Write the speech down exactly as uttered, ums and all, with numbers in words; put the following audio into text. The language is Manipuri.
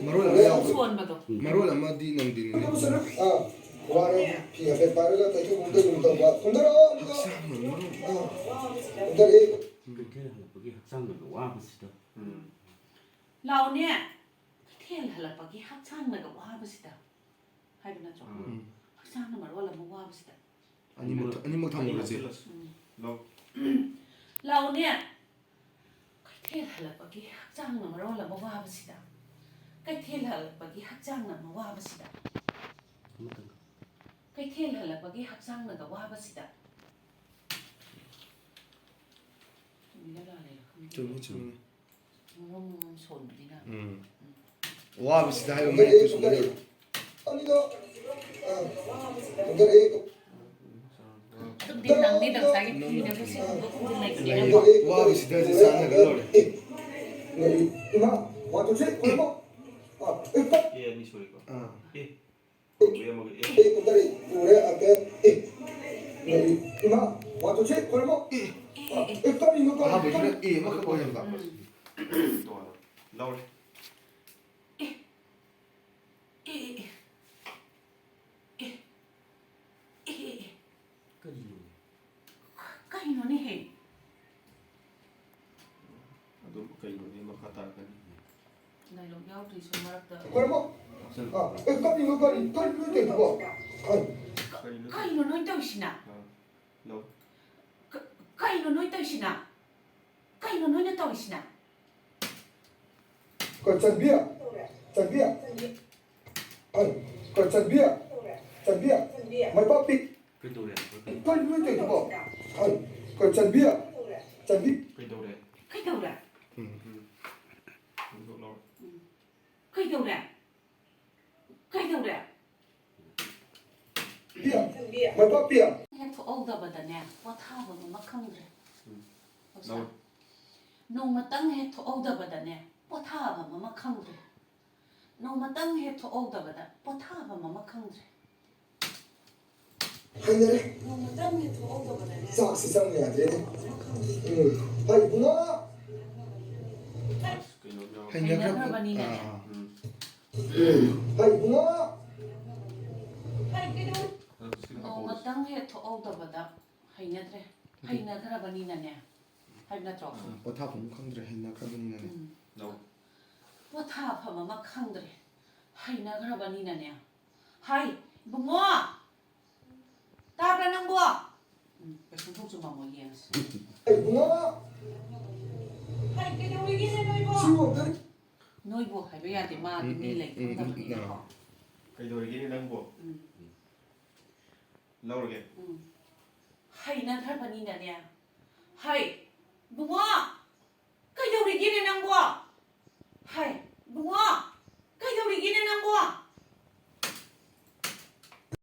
ꯃꯔꯣꯜ ꯑꯃ ꯌꯥꯎꯕ꯫ ꯁꯣꯟꯕꯗꯣ꯫ ꯃꯔꯣꯜ ꯑꯃꯗꯤ ꯅꯪꯗꯤꯅꯦ꯫ ꯑꯥ, ꯋꯥꯔꯦ꯫ ꯐꯤ ꯍꯥꯏꯐꯦꯠ ꯄꯥꯏꯔꯒ ꯇꯩꯊꯣꯛ ꯑꯃꯨꯛ ꯇꯩꯒꯨꯝ ꯇꯧꯕ꯫ ꯀꯨꯝꯊꯔꯛꯑꯣ ꯑꯗꯨꯒ꯫ ꯍꯛꯆꯥꯡ ꯃꯔꯣꯜ꯫ ꯑꯥ, ꯀꯨꯝꯊꯔꯛꯑꯦ꯫ ꯀꯩꯊꯦꯜ ꯍꯜꯂꯛꯄꯒꯤ ꯍꯛꯆꯥꯡꯅꯒ ꯋꯥꯕꯁꯤꯗ꯫ ꯎꯝ꯫ ꯂꯥꯛꯑꯣꯅꯦ꯫ ꯀꯩꯊꯦꯜ ꯍꯜꯂꯛꯄꯒꯤ ꯍꯛꯆꯥꯡꯅꯒ ꯋꯥꯕꯁꯤꯗ꯫ ꯍꯥꯏꯕ ꯅꯠꯇ꯭ꯔꯣ? ꯎꯝ꯫ ꯍꯛꯆꯥꯡꯅ ꯃꯔꯣꯜ ꯑꯃ ꯋꯥꯕꯁꯤꯗ꯫ ꯑꯅꯤꯃꯛ, ꯑꯅꯤꯃꯛ ꯊꯝꯃꯨꯔꯁꯦ꯫ ꯂꯥꯛꯑꯣꯅꯦ꯫ ꯀꯩꯊꯦꯜ ꯍꯜꯂꯛꯄꯒꯤ ꯍꯛꯆꯥꯡꯅ ꯃꯔꯣꯜ ꯑꯃ ꯋꯥꯕꯁꯤꯗ꯫ ꯀꯩꯊꯦꯜ ꯍꯜꯂꯛꯄꯒꯤ ꯍꯛꯆꯥꯡꯅ ꯑꯃ ꯋꯥꯕꯁꯤꯗ꯫ ꯀꯩꯊꯦꯜ ꯍꯜꯂꯛꯄꯒꯤ ꯍꯛꯆꯥꯡꯅꯒ ꯋꯥꯕꯁꯤꯗ꯫ ꯆꯨꯝꯃꯤꯔ ꯂꯥꯜꯂꯤꯔ ꯈꯪꯗꯦ꯫ ꯆꯨꯝꯃꯤ, ꯆꯨꯝꯃꯤ꯫ ꯃꯔꯣꯝ ꯃꯔꯣꯝ ꯁꯣꯟꯕꯅꯤꯅ꯫ ꯎꯝ꯫ ꯋꯥꯕꯁꯤꯗ ꯍꯥꯏꯕ ꯃꯌꯦꯛꯇꯨ ꯁꯨꯝ ꯂꯩꯕ꯫ ꯑꯗꯨꯝꯗꯤ ꯅꯪꯅꯤꯗ ꯉꯁꯥꯏꯒꯤ ꯐꯤꯅ ꯂꯣꯏꯁꯤꯟꯕ ꯈꯣꯠꯄ ꯂꯩꯕꯅꯤꯅꯀꯣ꯫ ꯋꯥꯕꯁꯤꯗ ꯍꯧꯖꯤꯛ ꯆꯥꯟꯅꯒ ꯂꯣꯏꯔꯦ꯫ ꯏꯃꯥ, one, two, three, ꯈꯨꯔꯨꯝꯃꯣ꯫ ꯑꯦ, ꯑꯅꯤ ꯁꯨꯔꯦꯀꯣ꯫ ꯑꯥ꯫ ꯑꯦ꯫ ꯎꯔꯦ, ꯑꯃꯒ ꯑꯦ꯫ ꯑꯦ, ꯎꯔꯦ, ꯑꯃꯒ ꯑꯦ꯫ ꯏꯃꯥ, one, two, three, ꯈꯨꯔꯨꯝꯃꯣ꯫ ꯑꯦ, ꯑꯦ, ꯑꯦ꯫ ꯑꯦ, ꯀꯔꯤꯅꯣ, ꯀꯔꯤ-, ꯑꯍꯥꯟꯕꯩꯗꯨꯅ ꯀꯔꯤ-, ꯑꯦ ꯑꯃꯈꯛ ꯑꯣꯏꯍꯟꯕ꯫ ꯎꯝ꯫ ꯇꯣꯉꯥꯟꯅ ꯂꯧꯔꯦ꯫ ꯑꯦ, ꯑꯦ, ꯑꯦ, ꯑꯦ꯫ ꯑꯦ, ꯑꯦ, ꯑꯦ, ꯑꯦ꯫ ꯀꯔꯤꯅꯣ? ꯀꯩꯅꯣꯅꯦꯍꯦ? ꯑꯗꯨꯝ ꯀꯩꯅꯣꯅꯦ ꯃꯈꯥ ꯇꯥꯔꯛꯀꯅꯤ꯫ Dialogue ꯌꯥꯎꯗ꯭ꯔꯤꯁꯨ ꯃꯔꯛꯇ꯫ ꯀꯔꯝꯕ? ꯑꯥ, ꯑꯦ, ꯀꯔꯤꯅꯣ, ꯀꯔꯤ, ꯀꯔꯤꯅꯣ ꯇꯧꯔꯤꯗꯨꯕꯣ? ꯀꯔꯤ? ꯀꯔꯤꯅꯣ? ꯀꯩꯅꯣ ꯅꯣꯏ ꯇꯧꯔꯤꯁꯤꯅ? ꯑꯥ, ꯂꯧ꯫ ꯀ-, ꯀꯩꯅꯣ ꯅꯣꯏ ꯇꯧꯔꯤꯁꯤꯅ? ꯀꯩꯅꯣ ꯅꯣꯏꯅ ꯇꯧꯔꯤꯁꯤꯅ? ꯀꯣ, ꯆꯟꯕꯤ? ꯆꯟꯕꯤ? ꯑꯩ, ꯀꯣ, ꯆꯟꯕꯤ? ꯆꯟꯕꯤ? ꯃꯥꯏꯄꯥꯛꯄꯤ? ꯀꯩꯗꯧꯔꯦ? ꯀꯔꯤꯅꯣ ꯅꯣꯏ ꯇꯧꯔꯤꯗꯨꯕꯣ? ꯑꯩ, ꯀꯣ, ꯆꯟꯕꯤ? ꯆꯟꯕꯤ? ꯀꯩꯗꯧꯔꯦ? ꯀꯩꯗꯧꯔꯦ? ꯎꯝ꯫ ꯎꯝ꯫ ꯀꯩꯗꯧꯔꯦ? ꯀꯩꯗꯧꯔꯦ? ꯄꯤꯌꯥ, ꯃꯥꯏꯄꯥꯛꯄꯤ꯫ ꯍꯦꯛ ꯊꯣꯛꯍꯧꯗꯕꯗꯅꯦ, ꯄꯣꯊꯥꯐꯝ ꯑꯃ ꯈꯪꯗ꯭ꯔꯦ꯫ ꯎꯝ꯫ ꯄꯥꯎꯁꯥ꯫ ꯂꯧ꯫ ꯅꯣꯡꯃꯇꯪ ꯍꯦꯛ ꯊꯣꯛꯍꯧꯗꯕꯗꯅꯦ, ꯄꯣꯊꯥꯐꯝ ꯑꯃ ꯈꯪꯗ꯭ꯔꯦ꯫ ꯅꯣꯡꯃꯇꯪ ꯍꯦꯛ ꯊꯣꯛꯍꯧꯗꯕꯗ ꯄꯣꯊꯥꯐꯝ ꯑꯃ ꯈꯪꯗ꯭ꯔꯦ꯫ ꯍꯩꯅꯔꯦ꯫ ꯅꯣꯡꯃꯇꯪ ꯍꯦꯛ ꯊꯣꯛꯍꯧꯗꯕꯗꯅꯦ꯫ ꯆꯥꯛꯁꯤ ꯆꯪꯕ ꯌꯥꯗ꯭ꯔꯦꯅꯦ꯫ ꯎꯝ꯫ ꯍꯩ, ꯏꯕꯨꯡꯉꯣ! ꯑꯁ, ꯀꯩꯅꯣꯝ ꯌꯥꯎꯔꯦ꯫ ꯍꯩꯅꯈ꯭ꯔꯕ-, ꯍꯩꯅꯈ꯭ꯔꯕꯅꯤꯅꯅꯦ꯫ ꯑꯥ, ꯑꯥ꯫ ꯍꯩ ꯏꯕꯨꯡꯉꯣ꯫ ꯅꯣꯡꯃꯇꯪ ꯍꯦꯛ ꯊꯣꯛꯍꯧꯗꯕꯗ ꯍꯩꯅꯗ꯭ꯔꯦ꯫ ꯍꯩꯅꯈ꯭ꯔꯕꯅꯤꯅꯅꯦ ꯍꯥꯏꯕ ꯅꯠꯇ꯭ꯔꯣ? ꯄꯣꯊꯥꯐꯝ ꯈꯪꯗ꯭ꯔꯦ, ꯍꯩꯅꯈ꯭ꯔꯕꯅꯤꯅꯅꯦ꯫ ꯎꯝ꯫ ꯂꯧ꯫ ꯄꯣꯊꯥꯐꯝ ꯑꯃ ꯈꯪꯗ꯭ꯔꯦ, ꯍꯩꯅꯈ꯭ꯔꯕꯅꯤꯅꯅꯦ꯫ ꯍꯥꯏ ꯏꯕꯨꯡꯉꯣ, ꯇꯥꯕ꯭ꯔꯥ ꯅꯪꯕꯣ? ꯎꯝ, ꯀꯩꯁꯨꯝ ꯊꯣꯛ ꯆꯨꯝꯃꯝꯃꯣꯏ, ꯌꯦꯡꯉꯁꯤ꯫ ꯍꯩ ꯏꯕꯨꯡꯉꯣ꯫ ꯍꯥꯏ, ꯀꯩꯗꯧꯔꯤꯒꯦꯅꯦ ꯅꯣꯏꯕꯣ? ꯁꯤ ꯑꯝꯇ ꯅꯣꯏꯕꯨ ꯍꯥꯏꯕ ꯌꯥꯗꯦ, ꯃꯥꯗꯤ ꯃꯤ ꯂꯩ ꯈꯪꯗꯕꯅꯤꯅꯀꯣ꯫ ꯀꯩꯗꯧꯔꯤꯒꯦꯅꯦ ꯅꯪꯕꯣ? ꯎꯝ, ꯂꯧꯔꯒꯦ꯫ ꯎꯝ꯫ ꯍꯩꯅꯈ꯭ꯔꯕꯅꯤꯅꯅꯦ꯫ ꯍꯩ ꯏꯕꯨꯡꯉꯣ, ꯀꯩꯗꯧꯔꯤꯒꯦꯅꯦ ꯅꯪꯕꯣ?